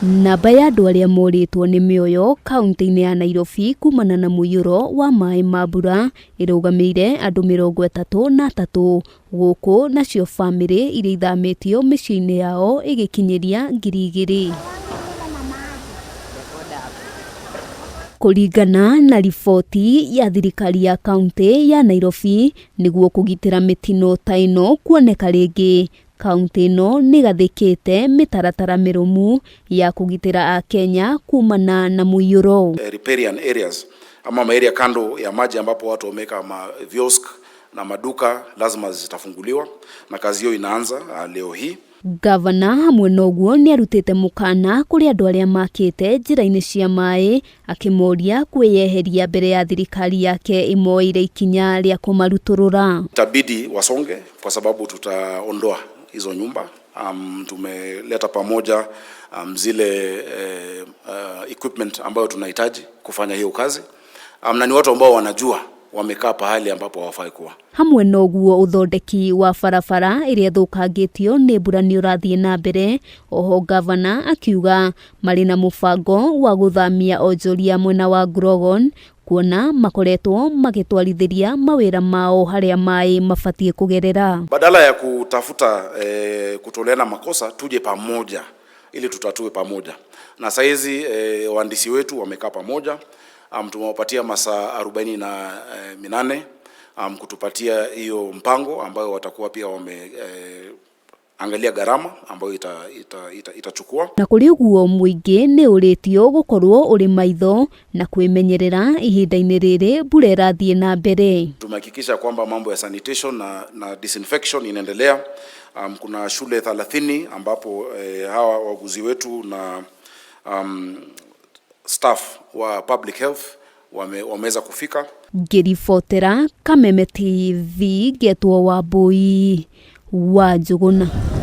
Namba ya andũ arĩa morĩtwo nĩ mĩoyo kaunti-inĩ ya Nairobi kumana na mũiyũro wa maĩ ma mbura ĩrũgamĩire andũ 33 gũkũ nacio bamĩrĩ iria ithamĩtio mĩciĩ-inĩ yao ĩgĩkinyĩria 2000. Kũringana na riboti ya thirikari ya kaunti ya Nairobi, nĩguo kũgitĩra mĩtino ta ĩno kuoneka rĩngĩ, Kaunti ĩno nĩ ĩgathĩkĩte mĩtaratara mĩrũmu ya kũgitĩra Akenya kumana na mũiyũro. Riparian areas ama maarea kando ya maji ambapo watu wameweka ma viosk na maduka lazima zitafunguliwa na kazi hiyo inaanza leo hii. Ngavana hamwe na ũguo nĩ arutĩte mũkana kũrĩ andũ arĩa makĩte njĩra-inĩ cia maĩ akĩmoria kwĩyeheria mbere ya thirikari yake ĩmoeire ikinya rĩa kũmarutũrũra. Itabidi wasonge kwa sababu tutaondoa hizo nyumba. Tumeleta pamoja zile equipment ambayo tunahitaji kufanya hiyo kazi na ni watu ambao wanajua wamekaa pahali ambapo hawafai kuwa. Hamwe na ũguo ũthondeki wa barabara ĩrĩa ĩthũkangĩtio nĩ mbura nĩ ũrathiĩ na mbere. Oho ngavana akiuga marĩ na mũbango wa gũthamia onjoria mwena wa Grogon kuona makoretwo magĩtwarithĩria mawĩra mao harĩa maĩ mabatiĩ kũgerera. Badala ya kutafuta kutoleana makosa, tuje pamoja ili tutatue pamoja. Na saizi wahandisi wetu wamekaa pamoja, tumewapatia masaa 48 kutupatia hiyo mpango ambayo watakuwa pia wame angalia gharama ambayo itachukua ita, ita, Na kũrĩ ũguo mũingĩ nĩ ũrĩtio gũkorwo ũrĩ maitho na kwĩmenyerera ihinda-inĩ rĩrĩ mbura ĩrathiĩ na mbere. Tumehakikisha kwamba mambo ya sanitation na disinfection inaendelea. Kuna shule 30 ambapo hawa wauguzi wetu na staff wa public health wameweza kufika. Ngĩribotera Kameme TV ngetwo Wambui wa Njũgũna.